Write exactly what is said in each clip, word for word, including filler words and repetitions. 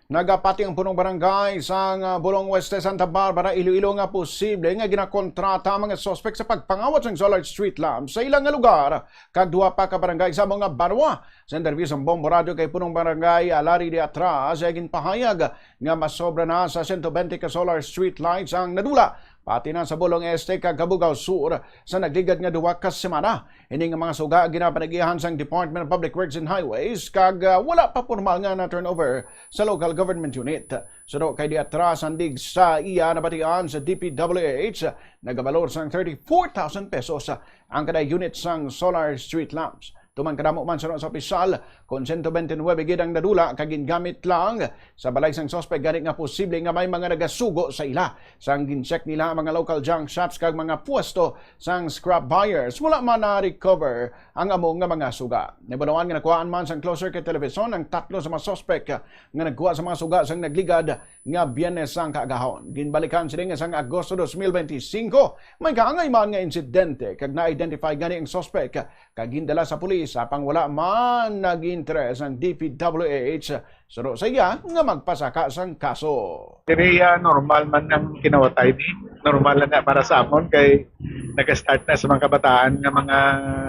Nagapati ang punong barangay sang, ah, Bulong Oeste, Santa Barbara, Iloilo, nga posible nga ginakontrata ang mga suspek sa pagpangawat sang solar street lamps sa ilang nga lugar, kag duha pa ka barangay sa mga banwa. Sa interview sa Bombo Radio kay punong barangay, ah, Larry de Atras, ay ginpahayag nga masobra na sa sento bente ka solar street lights ang nadula, pati na sa Bulong Este kag Cabugao Sur, sa nagligad nga duha ka semana. Ini nga mga suga ginapanagihan sang Department of Public Works and Highways, kag, ah, wala pa pormal nga na-turnover sa local government unit. Suno kay de Atras, sandig sa iya nabatian sa D P W H, nagabalor sang thirty-four thousand pesos ang kada unit sang solar street lamps. Tuman kadamo man suno sa opisyal, kon sento bente nuebe gid ang nadula, kag gingamit lang sa balay sang suspek gani nga posible nga may mga nagasugo sa ila. Sang gin-check nila ang mga local junk shops kag mga pwesto sang scrap buyers, wala man na-recover ang amo nga mga suga. Nahibaluan nga nakuhaan man sang closed circuit television ang tatlo sa mga suspek nga nagkuha sa mga suga sang nagligad nga Biyernes sang kaagahon. Ginbalikan sini nga sang Agosto dos mil bente singko, may kaangay man nga insidente, kag na-identify gani ang suspek, kag gindala sa pulis, apang wala man nag-interes ang D P W H suno sa iya nga magpasaka sang kaso. Diri, ah, normal man ang kinawatay ni. Normal na para sa amon kay nag-start na sa mga kabataan nga mga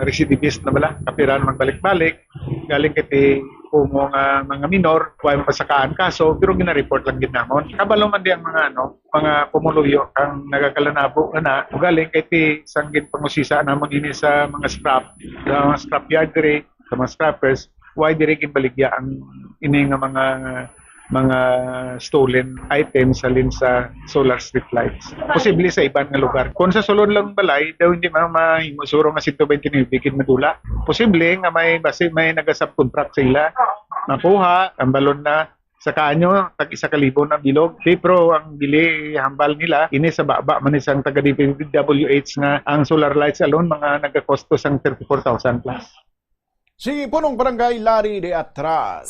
recidivist na bala. Kapira na magbalik-balik. Galing kay ti kumo nga mga minor, wa man pasakaan kaso, pero gina-report lang gid namon. Kabalo man di ang mga, ano, mga pumuluyo ang nagakalanabo ana. Ugaling kay ti sang ginpangusisa namon ini sa mga scrap, sa mga scrap yard diri, sa mga scrappers, why diri ginbaligya ang ini nga mga, mga stolen items halin sa solar street lights? Posible sa iban nga lugar. Kung sa sulod lang balay, daw hindi man mahimo suro nga sento bente nuebe gid madula. Posible nga may basi may naga-subcontract sa ila. Makuha ang balon na sa kanyo, tag isa ka libo na bilog. Di, pero ang dili hambal nila, ini sa baba man isang taga D P W H nga ang solar lights alone, mga nagakosto sang thirty-four thousand plus. Si Punong Barangay Larry de Atras.